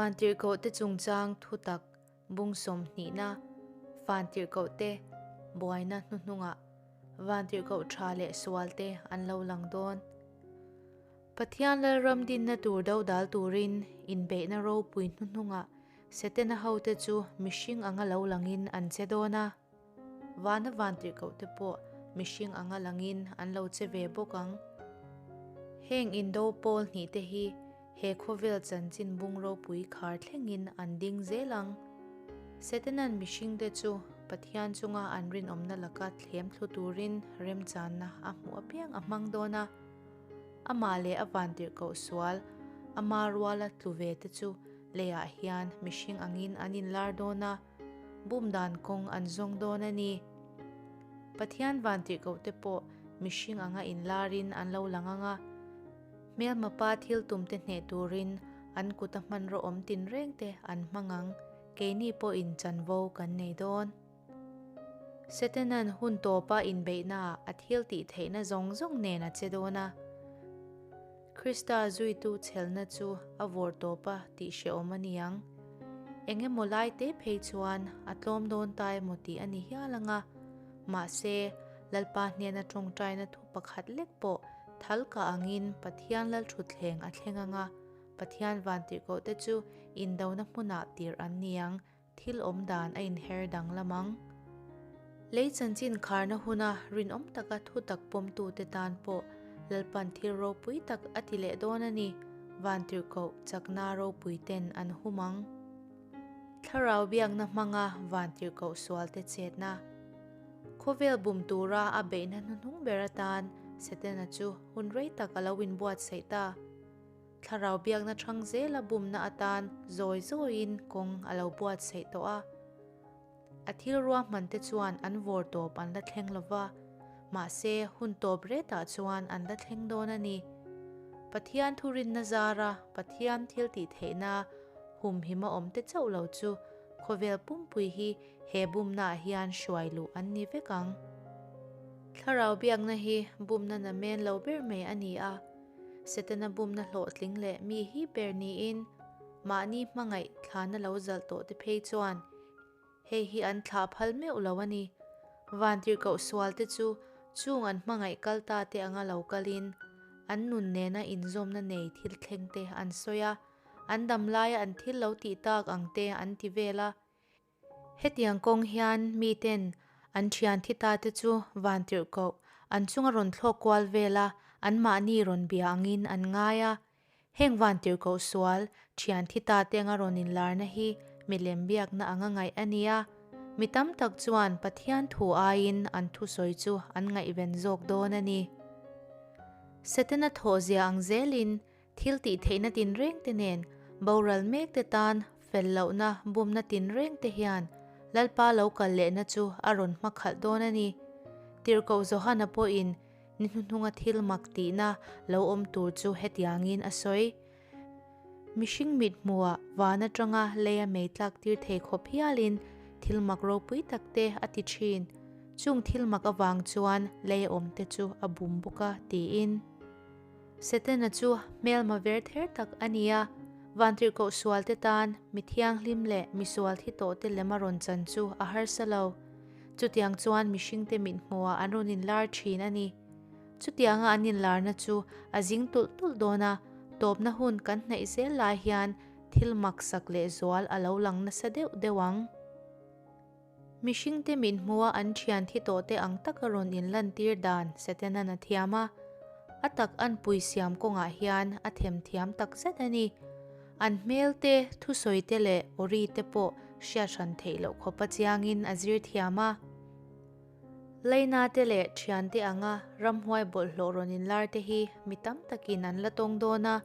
Vantirhkohte chungchang thutak bung sawmhnihna, Vantirhkohte buaina hnuhnungah Vantirhkoh tha leh sualte an lo lang dawn. Pathian Lalram dinna tur dodal turin inbeihna ropui hnuhnungah Setana hote chu mihring anga lo langin an che dawn a. Vana vantirhkohte pawh mihring anga langin an lo che ve bawk ang. Heng indo pawl hnihte hi he khawvel chanchin bung ropui khar thlengin an ding zel ang. Setanan mihringte chu Pathian chunga an rinawmna laka thlem thlu turin remchanna a hmuh apiang a hmang dawn a. Amah leh a vantirhkoh sual, ama ruala tlu ve te chu leiah hian mihring angin an inlar dawn a. Bum dan kawng an zawng dawn a ni. Pathian vantirhkohte pawh mihring anga inlarin an lo lang ang a. Hmelma pa thil tumte hneh turin an kuta hmanraw awm tinrengte an hmang ang, keini pawhin chanvo kan nei dawn. Setanan hun tawpa inbeihnaah a thil tih theihna zawng zawng nen a che dawn a. Krista zuitu chhelna chu a vawr tawp a tih hrehawm a ni ang. Eng emaw lai te phei chuan a tlawm dawn ta emaw tih a ni hial ang a. Mahse, Lalpa hnena tawngtaina thu pakhat lek pawh thal kah angin Pathian Lalthutthleng a thleng ang a, Pathian vantirhkohte chu indona hmunah tirh an ni ang. Thil awm dan a inher danglam ang. Lei chanchin kharna huna rinawm taka thutak pawmtute tan pawh Lalpan thil ropui tak a ti leh dawn a ni, Vantirhkoh chakna ropui ten an hum ang. Thlarau biakna hmanga Vantirhkoh sualte chetna. Khawvel bum tura a beihna hnuhnung ber atan Setana chu hun rei tak a lo inbuatsaih ta. Thlarau biakna ṭhang zela bumna atan zawi zawiin kawng a lo buatsaih tawh a. A thil ruahmante chuan an vawr tawp an la thleng lo va, mahse hun tawp retah chuan an la thleng dawn a ni. Pathian thurinna zara Pathian thil tih theihna humhima awmte chauh lo chu khawvel pumpui hi he bumnaah hian hruai luh an ni vek ang. Thlarau biakna hi bumna namen lo ber mai a ni a. Setana bumna hlawhtling leh mi hi ber niin mahni hmangaih thlana lo zalh tawh te phei chuan hei hi an thlah phal meuh lo a ni. Vantirhkoh sual te chu chung an hmangaih kal ta te anga lo kalin an nun nena inzawmna nei thil thleng te an sawi a, an dam laia an thil lo tih tak ang te an ti vel a. Hetiang kawng hian miten an thian thi ta te chu vantirhkoh an chunga rawn thlawk kual vela anmahni rawn bia angin an ngai a. Heng vantirhkoh sual thian thi ta te anga rawn inlarna hi milem biakna anga ngaih a ni a. Mi tam tak chuan Pathian thu aiin an thusawi chu an ngaihven zawk dawn a ni. Setana thawhzia ang zelin Thil tih theihna tinreng te nen boral mek te tan fel lohna bumna tinreng te hian Lalpa lo kal lehna chu a rawn hma khalh dawn a ni. Tirhkoh Johana pawhin ni hnuhnunga thil mak tihna lo awm tur chu hetiangin a sawi. Mihring mit hmuhah van atanga leia mei tlak tir thei khawp hialin thil mak ropui tak te a ti thin. Chung thil mak avang chuan leia awmte chu a bum bawk a, tiin. Setana chu hmelma ver ther tak a ni a, vantirhkoh sualte tan mi thianghlim leh mi sual thi tawhte lem a rawn chan chu a harsa lo. Chutiang chuan mihringte mithmuhah an rawn inlar thin a ni. Chutianga an inlarna chu a zing tulh tulh dawn a, tawpna hun kan hnaih zel lai hian thil maksak leh zual a lo lang nasa deuh deuh ang. Mihringte min hmua an thian thi tawhte ang taka rawn inlantir dan Setanan a thiam a, a tak anpui siam kawngah hian a themthiam tak zet a ni. An hmel te, thusawi te leh awri te pawh hriat hran theih loh khawpa chiangin a zir thiam a. Leina te leh thiante anga ramhuai bawlhhlawh rawn inlar te hi mi tam takin an la tawng dawn a,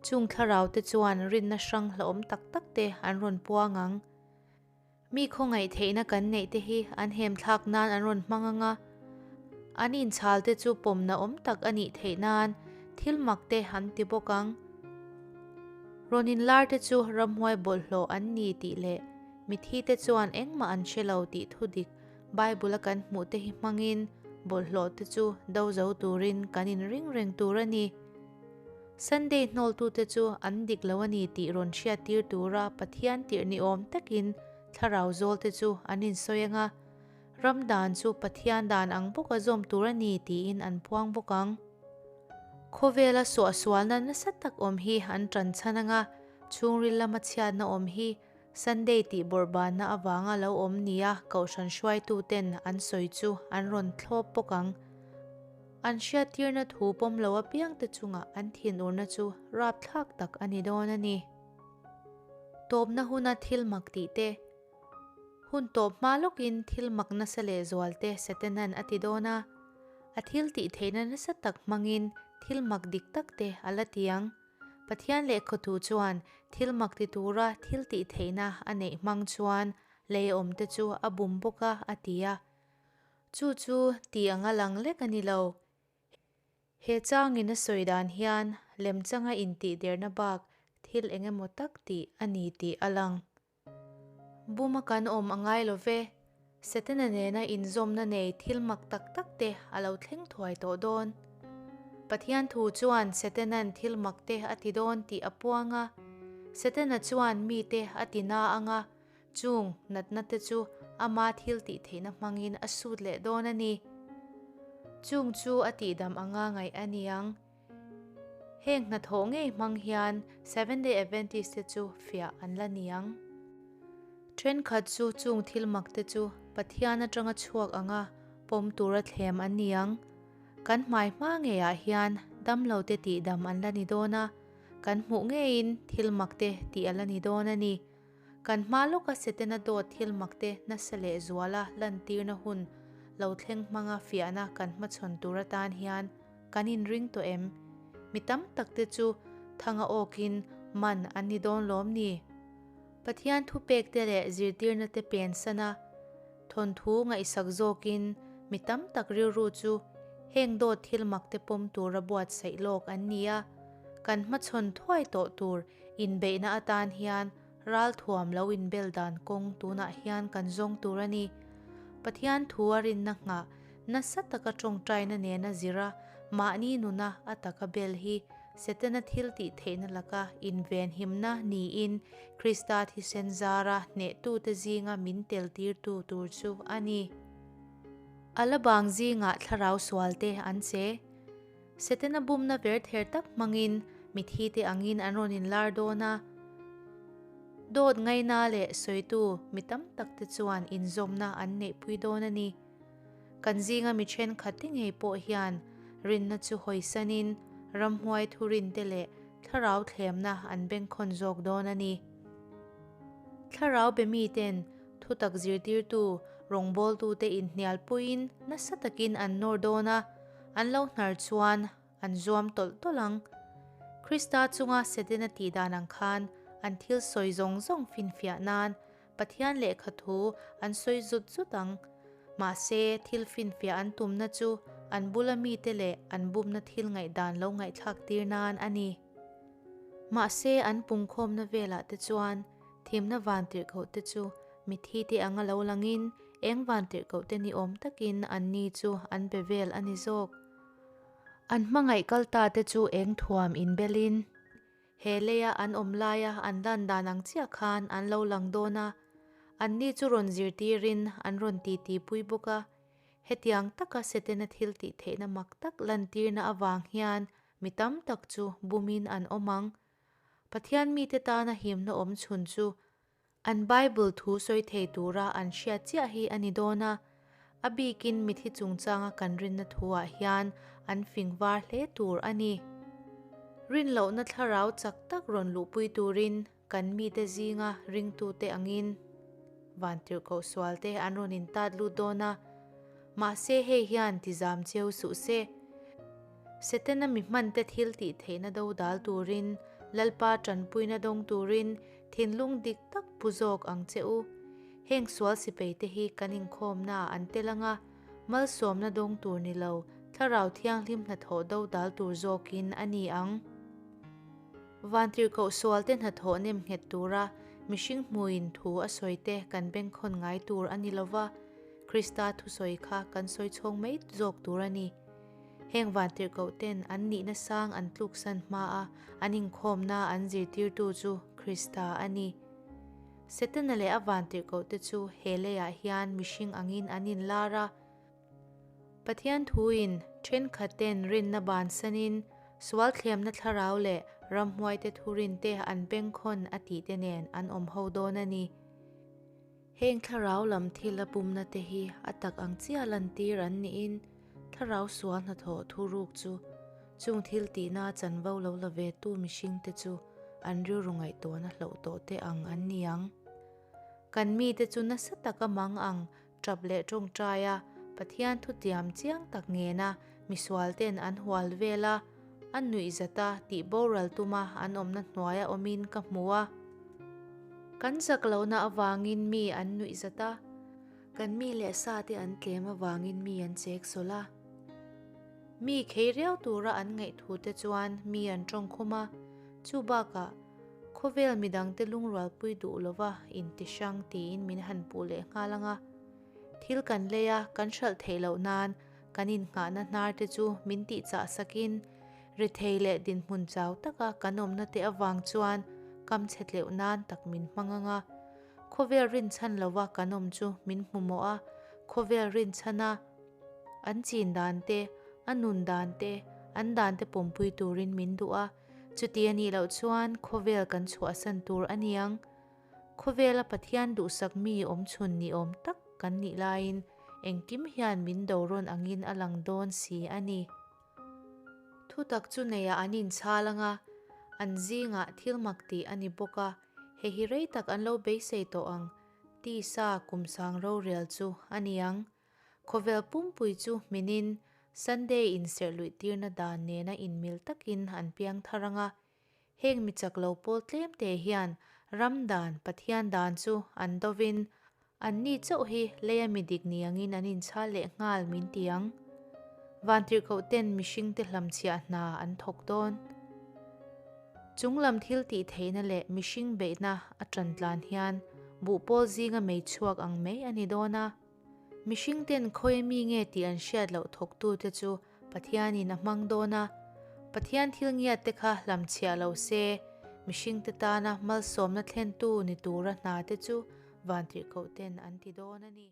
chung thlarau te chuan rinna hrang hlauhawm tak tak te an rawn puang ang. Mi khawngaih theihna kan neih te hi an hem thlak nan an rawn hmang ang a, an inchhal te chu pawmna awm tak a nih theih nan thil mak te an ti bawk ang. Rawn inlar te chu ramhuai bawlhhlawh an ni tih leh mithi te chuan engmah an hre lo tih thu dik Bible a kan hmuh te hi hmangin bawlhhlawh te chu do zo turin kan inring reng tur a ni. Sunday hnawltute chu an dik lo a ni tih rawn hriattir tura Pathian tirh ni awm takin thlarau zawlte chu an insawi ang a, ram dan chu Pathian dan ang bawka zawm tur a ni tiin an puang bawk ang. Khawvela suahsualna nasa tak awm hi an ṭan chhan ang a, chhungril lama chhiatna awm hi Sunday tih bawrhbanna avanga lo awm nia Kohhran hruaituten an sawi chu an rawn thlawp bawk ang. An hriattirna thu pawm lo apiangte chungah an thinurna chu rapthlak tak a ni dawn a ni. Tawpna huna thil mak tih te, Hun tawp hma lawkin thil mak nasa leh zual te Setanan a ti dawn a, a thil tih theihna nasa tak hmangin thil mak dik tak te a la ti ang. Pathian lehkhawtu chuan thil mak ti tura thil tih theihna a neih hmang chuan lei awmte chu a bum bawk a, a ti a. Chu chu ti anga lang lek a ni lo. He changin a sawi dan hian lemchanga intihderna bak thil eng emaw tak tih a ni tih a lang. Buma kan awm a ngai lo ve. Setana nena inzawmna nei thil mak tak tak te a lo thleng thuai tawh dawn. Pathian thu chuan Setanan thil mak te a ti dawn tih a puang a. Setana chuan mite a ti na ang a, chung natna te chu ama thil tih theihna hmangin a sut leh dawn a ni. Chung chu a tihdam anga ngaih a ni ang. Heng hnathawh ngei hmang hian Seventh-day Adventist te chu fiah an la ni ang. Thenkhat chu chung thil mak te chu Pathian atanga chhuak anga pawm tura thlem an ni ang. Kan hmai hma ngeiah hian damlo te tihdam an la ni dawn a, kan hmuh ngeiin thil mak te tih a la ni dawn a ni. Kan hma lawka Setana dawt thil mak te nasa leh zuala lantirna hun lo thleng hmanga fiahna kan hmachhawn tur atan hian kan inring tawh em? Mi tam tak te chu thanga awkin man an ni dawn lawm ni? Pathian thupek te leh zirtirna te pen san a, thawnthu ngaihsak zawkin mi tam tak rilru chu heng dawt thil mak te pawm tura buatsaih lawk an ni a, kan hmachhawn thuai tawh tur Inbeihna atan hian ralthuam lo inbel dan kawng tunah hian kan zawng tur a ni. Pathian thu a rinna nghah nasa taka tawngtaina nena zira mahni nuna a taka bel hi Setana thil tih theihna laka invenhimna niin Krista thisen zara hnehtute zinga min teltirtu tur chu a ni. A la bang zingah thlarau sualte an che. Setana bumna ver ther tak hmangin mithite angin an rawn inlar dawn a. Dawt ngaina leh sawitu mi tam takte chuan inzawmna an neihpui dawn a ni. Kan zinga mi thenkhatte ngei pawh hian rinna chu hawisanin ramhuai thurinte leh thlarau thlemna an bengkhawn zawk dawn a ni. Thlarau be miten thutak zirtirtu rawngbawltute inhnialpuiin nasa takin an nawr dawn a. An lo hnar chuan an zuam tawlh tawlh ang. Krista chunga Setana tih dan ang khan an thil sawi zawng zawng finfiah nan Pathian lehkha thu an sawi zut zut ang. Mahse, thil finfiah an tumna chu an bula mite leh an bumna thil ngaihdan lo ngaihthlak tir nan a ni. Mahse, an pungkhawmna velah te chuan Thimna vantirhkohte chu mitthite anga lo langin eng vantirhkohte ni awm takin anni chu an be vel a ni zawk. An hmangaih kal ta te chu eng thuam inbelin he leia an awm laia an lan dan ang chiah khan an lo lang dawn a, anni chu rawn zirtirin an rawn titipui bawk a. Hetiang taka Setana thil tih theihna mak tak lantirna avang hian mi tam tak chu bumin an awm ang. Pathian mite tana himna awm chhun chu an Bible thu sawi thei tura an hriat chiah hi a ni dawn a, a bikin mithi chungchanga kan rinna thuah hian an fing var hle tur a ni. Rinlohna thlarau chak tak rawn luhpui turin kan mite zinga ringtute angin vantirhkoh sualte an rawn intat lut dawn a, mahse hei hian tizam cheu suh se. Setana mi hmante thil tih theihna do dal turin, Lalpa tanpuina dawng turin thinlung dik tak pu zawk ang che u. Heng sual sipeite hi kan inkhawmnaah an tel anga, malsawmna dawng tur ni lo, Thlarau Thianghlim hnathawh do dal tur zawkin a ni ang. Vantirhkoh sualte hnathawh nem nghet tura mihring hmuin thu a sawite kan bengkhawn ngai tur a ni lova, Krista thusawi kha kan sawi chhawng mai zawk tur a ni. Heng vantirhkohten an nihna sang an tluksan hmaa an inkhawmna an zirtirtu chu Krista a ni. Setana leh a vantirhkohte chu he leiah hian mihring angin an inlar a. Pathian thuin thenkhatten rinna bansanin sual thlemna thlarau leh ramhuaite thurinte an bengkhawn a tihte nen an awm ho dawn a ni. Heng thlarau lam thil a pumna te hi a tak ang chiah lantir an niin thlarau sual hnathawh thuruk chu chung thil tihna chanvo lo la ve tu mihring te chu an rilru ngaihtuahna hloh tawh te ang an ni ang. Kan mite chu nasa taka mang ang tap leh tawngtai a, Pathian thutiam chiang tak ngena misual ten an hual vel a, a nuihzat a tih boral tuma an awmna hnuaia awmin ka hmu a. Kan zak lohna avangin mi an nuihzat a, kan mi leh sa te an tlem avangin mi an chek sawlh a. Mi khei riau tura an ngaih thu te chuan mi an tawngkhum a, chu bakah khawvel midangte lungrualpui duh lova inti hrang tiin min han puh leh nghal ang a. Thil kan lei a, kan hralh theih loh nan kan innghahna hnar te chu min tihchah sakin rethei leh dinhmun chau taka kan awmna te avang chuan kam chhe tleuh nan tak min hmang ang a. Khawvel rinchhan lova kan awm chu min hmu mawh a, khawvel rinchhana an chin dan te, a nun dan te, an dan te pawmpui turin min duh a, chuti a nih loh chuan khawvel kan chhuahsan tur a niang. Khawvela Pathian duhsak mi awmchhun ni awm tak kan nih laiin engkim hian min do rawn angin a lang dawn si a ni. Thutak chu neiah an inchhal ang a, an zingah thil mak tih a ni bawk a, hei hi rei tak an lo beisei tawh ang, tisa kumsang rorel chu a ni ang. Khawvel pumpui chu hminin Sunday inserh luih tirna dan nena inmil takin an piang thar ang a, Heng mi chak lo pawl tlem te hian ram dan, Pathian dan chu an dovin an ni chauh hi leia mi dik ni angin an inchhal leh nghal min ti ang. Vantirhkoh ten mihringte hlamchhiah hna an thawk dawn. Chung lam thil tih theihna leh mihring beihna a tan tlan hian buhpawl zinga mei chhuak ang mai a ni dawn a. Mihring ten khawi mi nge tih an hriat loh thawktute chu Pathianin a hmang dawn a, Pathian thil ngiat te kha hlamchhiah lo se, mihringte tana malsawmna thlentu ni tura hna te chu vantirhkoh ten an ti dawn a ni.